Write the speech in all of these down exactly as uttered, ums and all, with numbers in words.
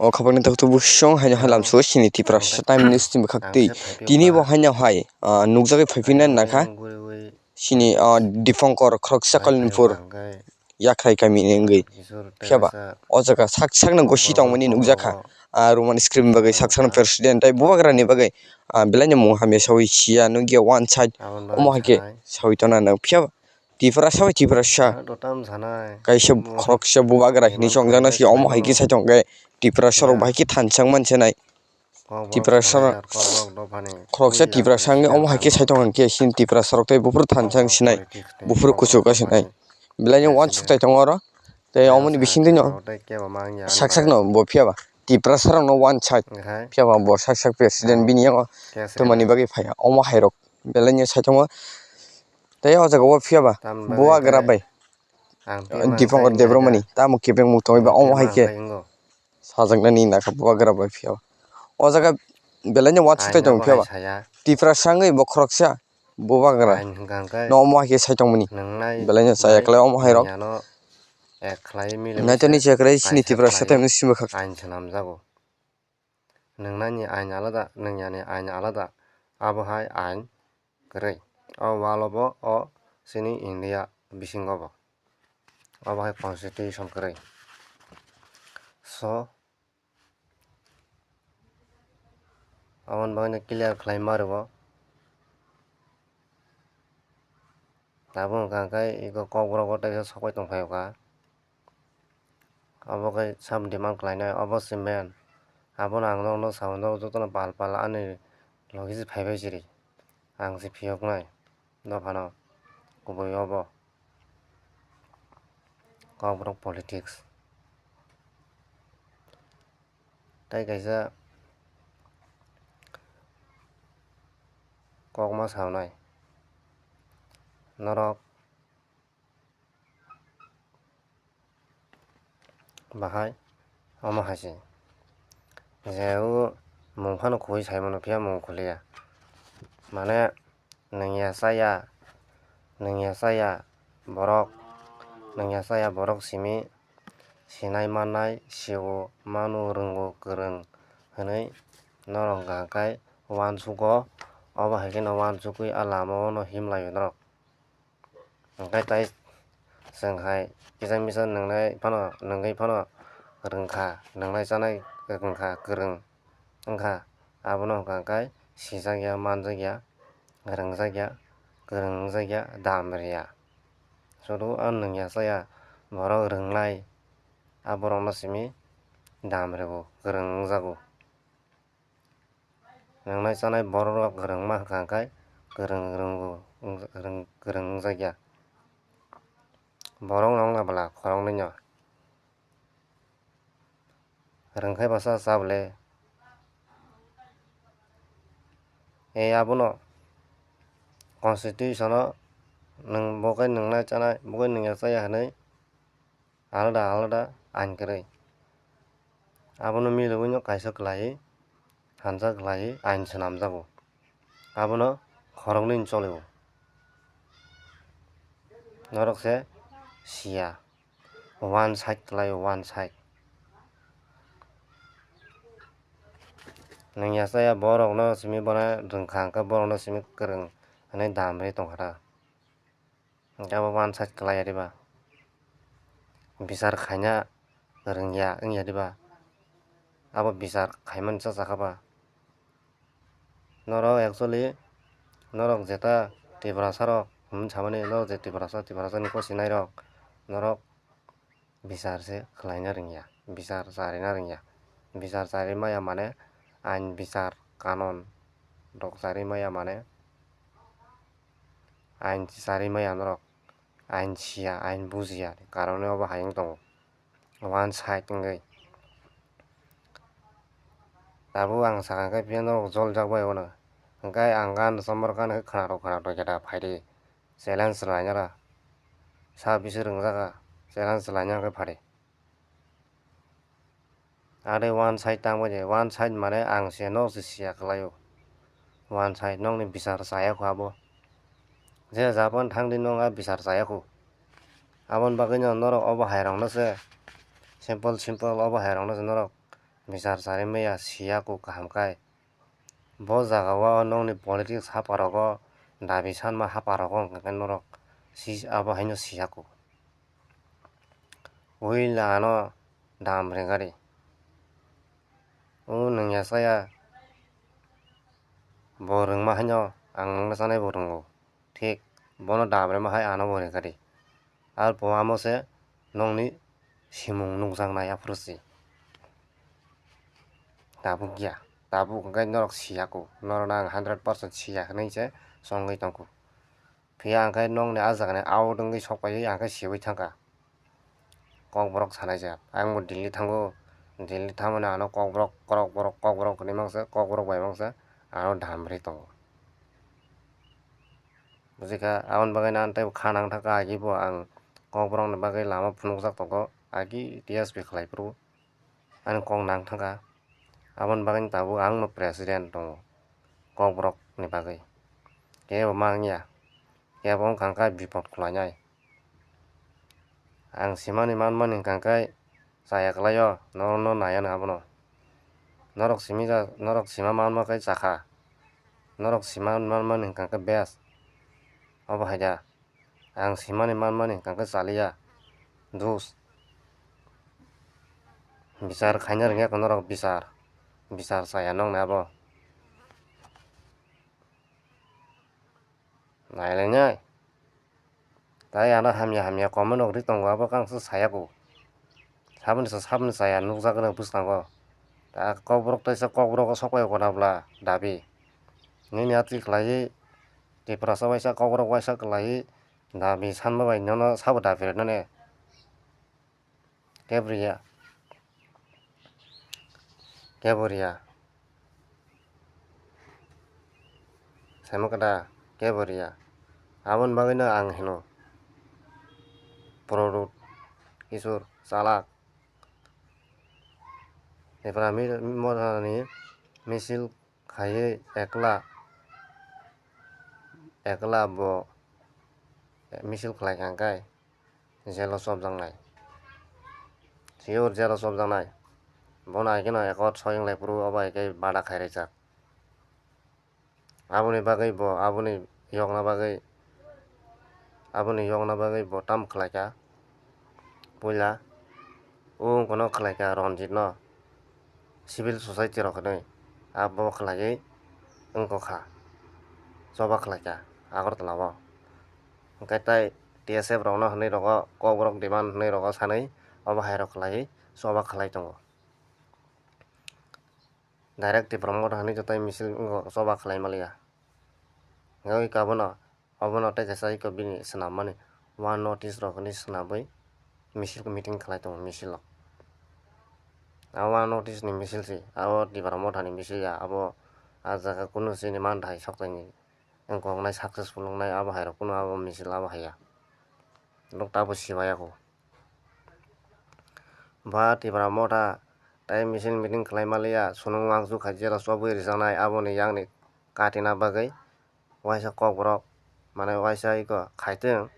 O khapangni takhuk busong haino hai lamsao chini Tiprasa time ni simi khak twi. Tini bo haino hai, ah, nukjagwi phaiphinai nakha. Chini, ah, Dipankar khoroksa Kalinpur yakhrai kami ni wngwi. Phiya ba o jaga sak sakno gosi tongmani nukjakha. Ah, Roman script ni bagwi sak sakno president tei bubagrani bagwi, ah, belaino mung hamya sawi siya nukya one side. Omo hai khe sawi tongna nang. Phiya ba Tiprasa bai Tiprasa. Kaisa khoroksa bubagra hinwi chongjak na si omo hai khe sai tong khe Tiprasa rok bahai khe thansa wng man se nai. Tiprasa rok khoroksa Tiprasa wngwi omo hai khe sai tong khe sin Tiprasa rok tei buphuru thansa wng sinai. Buphuru kuchuk wng sinai. Belai no uansuk tai tongo oro. Tei omoni bisingtwi no sak sak no bo phiya ba Tiprasa rok no one side. Phiya ba bo sak sak president bini yango tongmani bagwi phaiya. Omo hai rok belai no sai tongo. Tei o jaga o phiya ba bubagra bai Dipankar Debbarmani tamo kebeng mung tongwi ba omo hai khe sajaknani nakha bubagra bai phiya. O jaga belai no uansuk tai tong phiya ba Tiprasa wngwi bo khoroksa bubagra no omo hai khe sai tongmani belai no chaya kwlai omo hai rok. Naitoni chaya kwlai chini Tiprasa tei simi khak. Nwngnani ain alada, nwngyani ain alada, abo hai ain kwrwi. O walo bo, o chini India bisingo bo, abo hai constitution kwrwi. So, aboni bagwi no clear khlai ma rwo. Tabuk hwnkha khe iko kokborok o teisa sokbai tongphai o kha. Obo khe sub demand khlainai, obo se main. Abono ang norokno sao, norok jotono pal pal ani logi se phaibai siri. Ang se phiyoknai dophano kubui obo. Kokborok politics. Tei kaisa kokma sanai norok bahai omo hai se je o mung phano kubui sai mano phiya mung khuliya mane. Nungya chaya, nungya chaya borok, nungya chaya borok simi sinai mannai, sio mano, rwngo, kwrwng hwnwi norok hwnkha khe uansugo, obo hai kheno uansugwi a lama o no himlai o norok. Hwnkhe tai chwng hai kisa misa nungnai phano, nungwi phano rwngkha, nungnai chanai rwngkha, kwrwng wngkha, abono hwnkha khe sijakya, manjakya, rwngjakya, kwrwng wngjakya, dam rwya. Sudu a nungya chaya borok rwngnai, a borokno simi dam rwgo, kwrwng wngjago. Nungnai chanai borok rok kwrwngma hwnkha khe kwrwng, rwngo, rwng, kwrwng wngjakya. Borok no wngna bwla khoroknwi no. Rwngkhai bwsa cha bwle. E abono constitution o nwng bo khe nungnai chanai, bo khe nungya chaya hinwi alada alada ain kwrwi. Abono milwino kaisa kwlaiwi, hanja kwlaiwi ain swnamjago. Abono khoroknwi choli o. Norok se siya. One side kwlai o, one side. Nwng yachaya borokno simi bono rwngkha hwnkhe borokno simi kwrwng hwnwi dam rwi tongkha ta. Hwnkhe abo one side kwlai ya diba? Bichar khaina rwngya wngya diba? Abo bichar khaimani cha chakha ba? Norok actually, norok jeta Tiprasa rok hwnwi samani, norok je Tiprasa, Tiprasa ni kosinai rok, norok bichar se khlaina rwngya, bichar charina rwngya. Bichar chari maya mane ain bichar kanon rok chari maya mane ain chari maya norok, ain siya, ain bujiya karone obo hai wng tongo. One side wngwi. Tabuk ang sakha khe phiya norok joljak bai bono. Hwnkhe ang gan somor gan khe khwnatok khwnatok jeta phaidi. Challenge lainara. Sa bisi rwngjak kha. Challenge laina khe phadi. Are one side tang bai de. One side mane ang se nok se siya kwlaio. One side nokni bichar chaya kho abo. Je jabon thang di nok a bichar chaya kho. Aboni bagwi no norok obo hai rok no se simple simple obo hai rok no se norok bichar chari maya siya ku kaham khai. Bo jaga o nokni politics hapha rogo dabi sanma hapha rogo hwnkha khe norok si-, abo haino siya ku. Uila ano dam ringari. O nwng ya chaya bo rwngma haino ang nwngno chanai bo rwngo. Thik bono dam rwma hai ano bo ringari. Arphuh amo se nokni simung nukjaknai aphuru se. Tabuk ya, tabuk hwnkhe norok siya ku, norokno ang hundred percent siya hinwi se chongwi tongkhu. Phiya hwnkhe nokni ah jagani out wngwi sokpaiwi hwnkhe siwi thangkha. Kokborok sanai se, ang bo Delhi thango, Delhi thangmani ano kokborok, kokborok, kokborok hinwi mangsa, kokborok bai mangsa, ano dam rwi tongo. Bujikha, aboni bagwi no ang teibo kha nang thangkha, agi bo ang kokborokni bagwi lama phunukjak tongo, agi T S P khlai phuru ani kok nang thangkha. Aboni bagwi tabuk ang no president tongo kokborokni bagwi. Kebo ma wngya, kebo wngkha khe bipot khwlainai. Ang simani manmani hwnkha khe chaya kwlaio, norokno naiya no abono. Norok simi ja-, norok sima manma khe chakha. Norok sima manmani hwnkha khe best. Obo hai da. Ang simani manmani hwnkha khe chaliya. Dus. Bichar khaina rwngya khe norok bichar. Bichar chaya nokni abo. Nailainai. Tai ano hamya hamya comment rok ri tongo, abo khe ang se saya kho. Saboni sa saboni saya nukjagwi no bwskango. Ta kokborok taisa kokborok o sokpai kona bwla dabi. Nini atwi khlaiwi Tiprasa waisa kokborok waisa khlaiwi dabi sanma bai nono sabo dabi rwnani. Kebri ya. Kebri ya. Saimaka da, kebri ya. Aboni bagwino ang hino. Product, kisur, chalak. Epra mi-, modani misil khaiwi ekla, ekla bo misil khlai kha hwnkhe. Jelo chopjaknai. Sure jelo chopjaknai. Bono hai kheno ekot soi wng lai phuru obo hai khe bada khai rijak. Aboni bagwi bo, aboni yokna bagwi, aboni yokna bagwi bo tamo khlai kha. Puila o wngkha no khlai kha Ranjit no. Civil society rok hinwi abo khlaiwi wngkha kha, choba khlai kha Agartala o. Hwnkhe tai T S F rokno hinwi rogo kokborok demand hinwi rogo sanwi obo hai rok khlaiwi choba khlai tongo. Direct Tipra Motha hinwi joto misil wngkha choba khlai maliya. Hwnkhe abono Obono tei kaisa iko bini swnammani One North East rok hinwi swnamwi misil meeting khlai tongo misil o. A One North East ni misil se, abo Tipra Motha ni misil ya, abo a jaga kunu chini manthai soktaini wngkoknai successful wngnai abo hai rok kunu abo misil abo hai ya. Nok tabo sibai ya kho. Ba Tipra Motha tei misil meeting khlai maliya, sunung wangsuk hai jera chobwi rijaknai aboni yakni katina bagwi. Waisa kokborok, mane waisa iko khaitwng,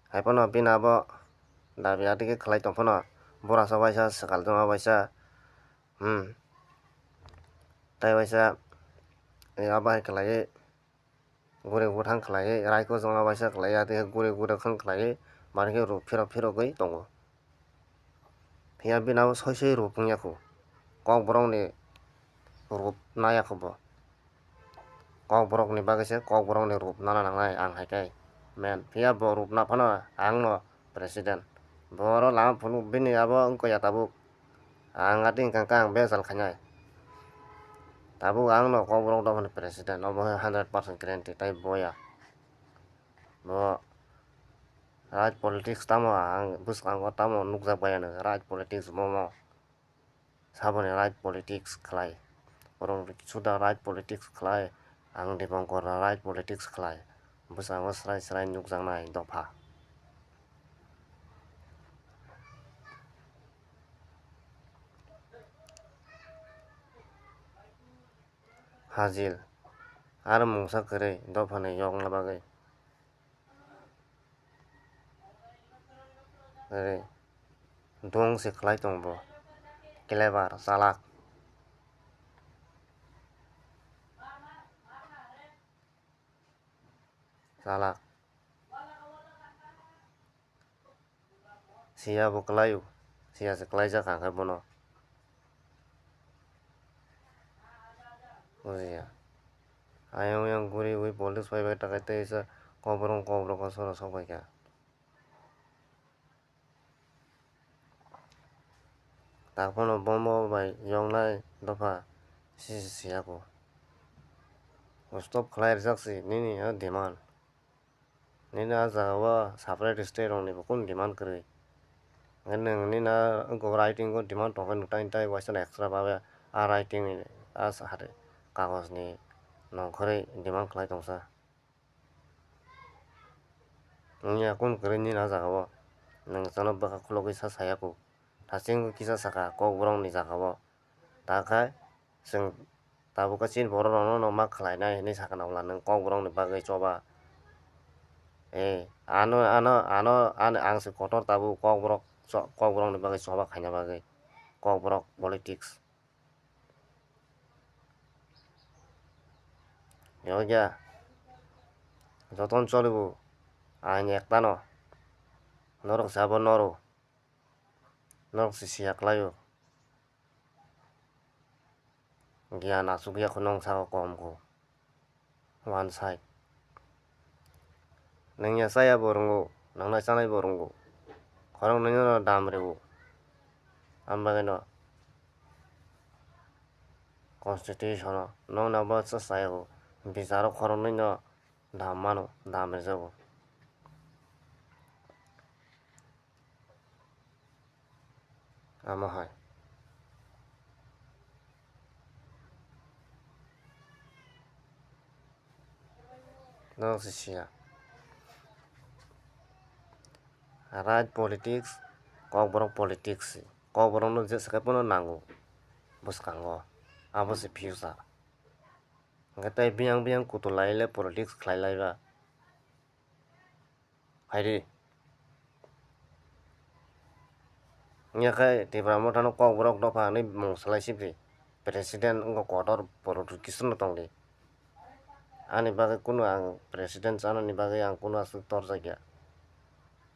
haiphano bini abo dabi atwkhe khlai tongphano, borasa waisa swkal joma waisa, hmm, tei waisa, eh, abo hai khlaiwi guri guthang khlaiwi, raiko joma waisa khlaiwi, atwkhe guri guthang khlaiwi, manwi khe ruk phirok phirogwi tongo. Phiya bini abo soi soi ruk wngya kho. Kokborokni rup naya kho bo. Kokborokni bagwi se kokborokni rup nana nangnai ang hai khe. Men, phiya bo rup naphano ang no president. Bo oro lama phunuk bini abo wngkha ya tabuk. Ang atwi hwnkha khe ang bejal khainai. Tabuk ang no kokborok dophani president, obo hai hundred percent guarantee, tai boya. Bo Raj politics tamo ang bwskango tamo nukjak bai ano, raj politics bomo. Saboni raj politics khlai. Borok suda raj politics khlai. Ang Dipankar raj politics khlai. Bwskango srai srai nukjaknai dopha. Hajil. Aro mungsa kwrwi dophani yokna bagwi. Ere, dong se khlai tongo bo. Clever, chalak. talak. Siya bo kwlaio, siya se kwlaijak ang khe bono. Bujiya. Ayang oyang guri guri politics bai bai takai tei sa kokborok kokborok o soro sok bai kha. Takphano bomo bai yoknai dopha si si siyako. Stop khlai rijak si nini o demand. Nini a jaga o separate state rok ni bo kunu demand kwrwi. Nwng nini a writing o demand tongkhe nwtai nwtai waisa extra babe a writing ni a sari kagoj ni nongkhorwi demand khlai tongsa. Wngya kunu kwrwi nini a jaga o nwng chano bwkha khulogwi sa saya kuk. Hasing kisa saka kokborok ni jaga o. Takhai chwng tabuk khe chini borok rok no ma khlai nai hinwi sakha na wngla nwng kokborok ni bagwi choba. E ano ano ano ani ang se kotor tabuk kokborok kokborok ni bagwi choba khaina bagwi kokborok politics. Yokya jotono cholibo ain ektano norok se abo noro norok se siya khlaio. Giyan aswk ya kho nwng saka kom kho. One side. Nwng ya chaya bo rwngo, nangna chanai bo rwngo. Khoroknwi no dam rwo. Ang bagwi no constitution o nwng na bo cha chaya bo. Bicharo khoroknwi no dam mano, dam rwjago. Amo hai. Norok se siya. Right politics, kokborok politics se. Kokborok no jesa khe pono nango bwskango. Abo se future. Hwnkhe tei biyang biyang kutu lai le politics khlai lai ba. Phaidi. Wngya khe Tipra Motha no kokborok dopha hinwi mung salai sibri. President wngkha kotor borok kisu no tongdi. Ani bagwi kunu ang president chanani bagwi ang kunu aswk torjakya.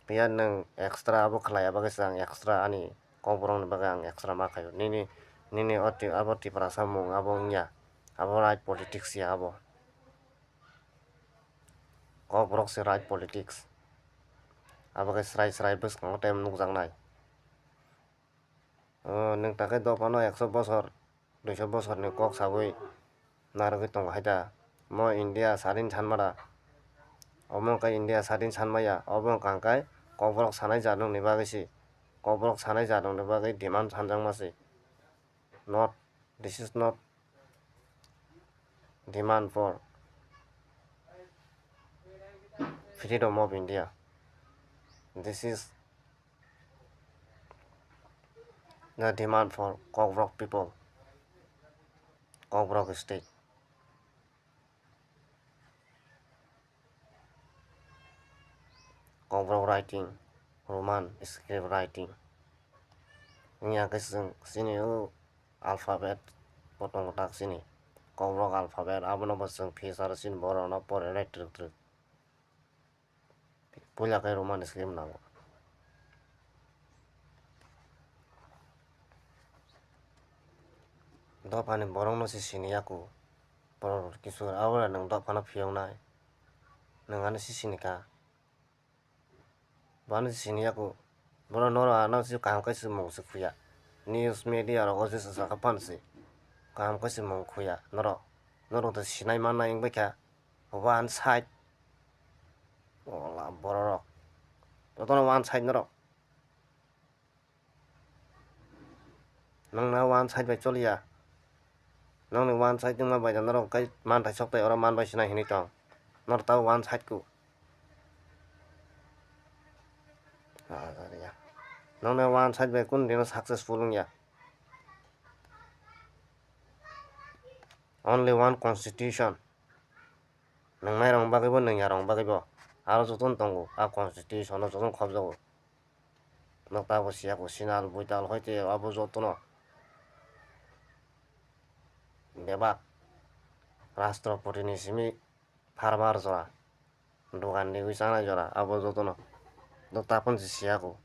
Phiya nwng extra abo khlaiya bagwi se ang extra ani kokborokni bagwi ang extra ma khaio. Nini, nini o ti-, abo Tiprasa mung abo wngya. Abo right politics ya abo. Kokborok se right politics. Abo khe srai srai bwskango tei nukjaknai. O, nwng ta khe dophano ekso bosor, duiso bosorni kok saui narwgwi tongo hai da. Mo India sadin sanma da. Omo wngkha India sadin sanmaya. Obo wngkha hwnkhe kokborok sanai jat nokni bagwi se. Kokborok sanai jat nokni bagwi demand sanjakma se. Not, this is not demand for freedom of India. This is the demand for Kokborok people, Kokborok state. Kokborok writing, Roman script writing. Wngya khe chwng chini o alphabet bo tongo tak chini. Kokborok alphabet abono bo chwng phisaro chini borokno porinai twrwk twrwk. Puila khe Roman script nango. Dophani borokno se sini yaku. Borok kisu abo nwng dophano phiyoknai. Nwng ano se sini kha. Bono se sini yaku. Borok norok ano se kaham khe se mung se khuya. News media rogo se saka pan se. Kaham khe se mung khuya norok. Norok to sinai mannai wngbai kha. One side. Ola borok rok. Jotono one side norok. Nwng na one side bai choliya. Nwng ni one side wngma bai da norok kai manthai sok tai oro man bai sinai hinui tong. Norok ta one side ku. Nwng na one side bai kun dino successful wngya. Only one constitution. Nwngnai rok bagwi bo, nungya rok bagwi bo. Aro jotono tongo, a constitution o jotono khobjago. Nok ta bo siya ko, sinal, buital, hoite abo jotono. Bebak. Rashtrapati ni simi pharbar jora. Dogan riwi chanai jora abo jotono. Do tapon se siya ko.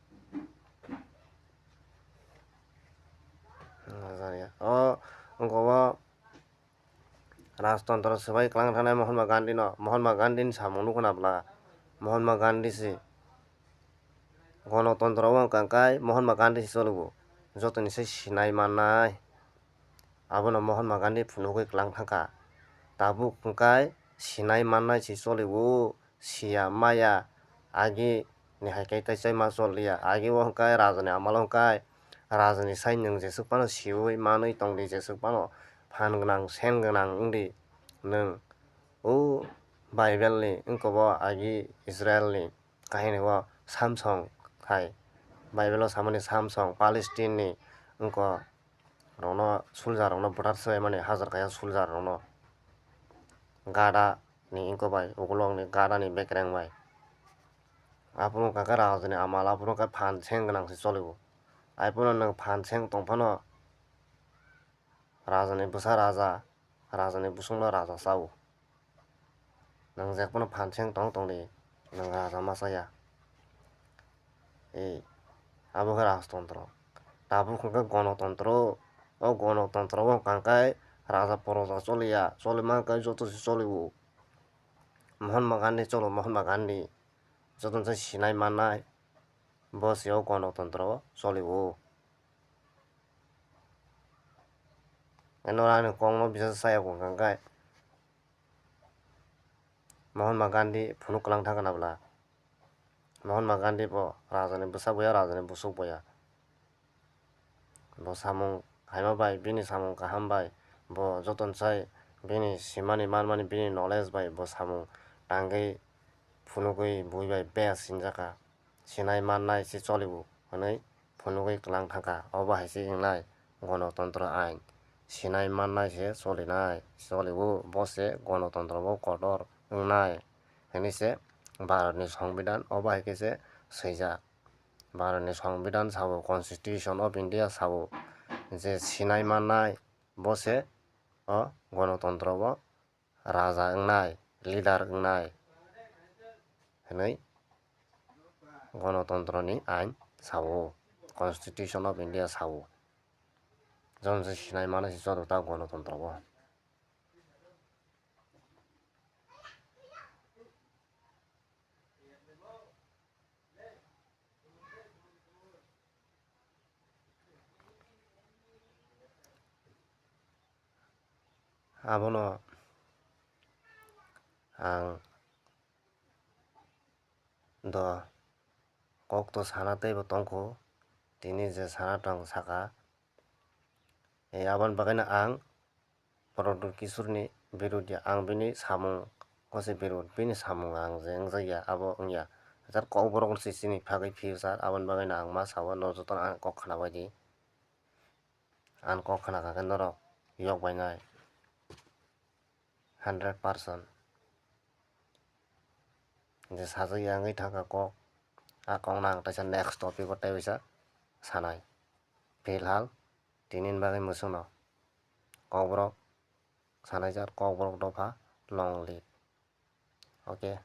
O wngkha o Rajtontro swbai kwlang thangnai Mahatma Gandhi no. Mahatma Gandhi ni samung nukho na bwla? Mahatma Gandhi se Gonotontro o wngkha kai Mahatma Gandhi se cholibo. Jotoni se sinai mannai. Abono Mahatma Gandhi phunugwi kwlang thangkha. Tabuk hwnkhe sinai mannai se cholibo, siya maya, agi ni hai khe tei chaima choliya. Agi o hwnkhe raja ni amal o hwnkhe raja ni sai nwng jeswk phano siwi manwi tongdi, jeswk phano phan gwnang, sen gwnang wngdi nwng. O Bible ni wngkha bo agi Israel ni kahini o Samsung hai Bible o samani Samsung Palestine ni wngkha rokno soldier rokno bwthar swbaimani hajar kaya soldier rokno gada ni wngkha bai ukulok ni gada ni bekereng bai. Aphuru wngkha khe raja ni amal, aphuru wngkha phan seng gwnang se cholibo. Aphuru nwng phan seng tong phano raja ni bwsa raja, raja ni bosong no raja chao. Nwng jek phano phan seng tong tong di, nwng raja ma chaya. Ei, abo khe rajtontro. Tabuk hwnkhe gonotontro. O gonotontro o hwnkha khe raja poroja choliya, choli mankha joto se cholibo. Mahatma Gandhi cholo, Mahatma Gandhi. Jotono se sinai mannai, bo se o gonotontro o cholibo. Eno ani kok no bisa saya hwnkha khe Mahatma Gandhi phunuk kwlang thangkha na bwla? Mahatma Gandhi bo raja ni bwsa boya, raja ni bwswk boya. Bo samung haima bai, bini samung kaham bai, bo jotono sai bini simani manmani bini knowledge bai bo samung tangwi phunugwi bui bai best hinjakha. Sinai mannai se cholibo hwnwi phunugwi kwlang thangkha. Obo hai se wngnai gonotontro ain. Sinai mannai se cholinai, cholibo, bo se gonotontro bo kotor wngnai hwnwi se Bharat ni Songbidan obo hai khe se swijak. Bharat ni Songbidan sao, Constitution of India sao je sinai mannai bo se o gonotontro o raja wngnai, leader wngnai hwnwi gonotontro ni ain sao, Constitution of India sao. Jotono se sinai mannai se joto ta gonotontro o. Abono ang do kok to sana teibo tongkho, tini je sana tong saka. E, aboni bagwino ang Pradyut Kishorni birudia, ang bini samung kose birud, bini samung ang je wngjakya, abo wngya. Jat kokborok se chini phagwi phiyosar, aboni bagwino ang ma sao, no jotono ang kok khna bai di. Ang kok khna kha khe norok yok bai nai. Hundred percent. Je sajagya wngwi thangkha kok, a kokno ang teisa next topic o tei waisa sanai. Philhal tini ni bagwi mwswkno kokborok sanaijak, kokborok dopha long live. Okay,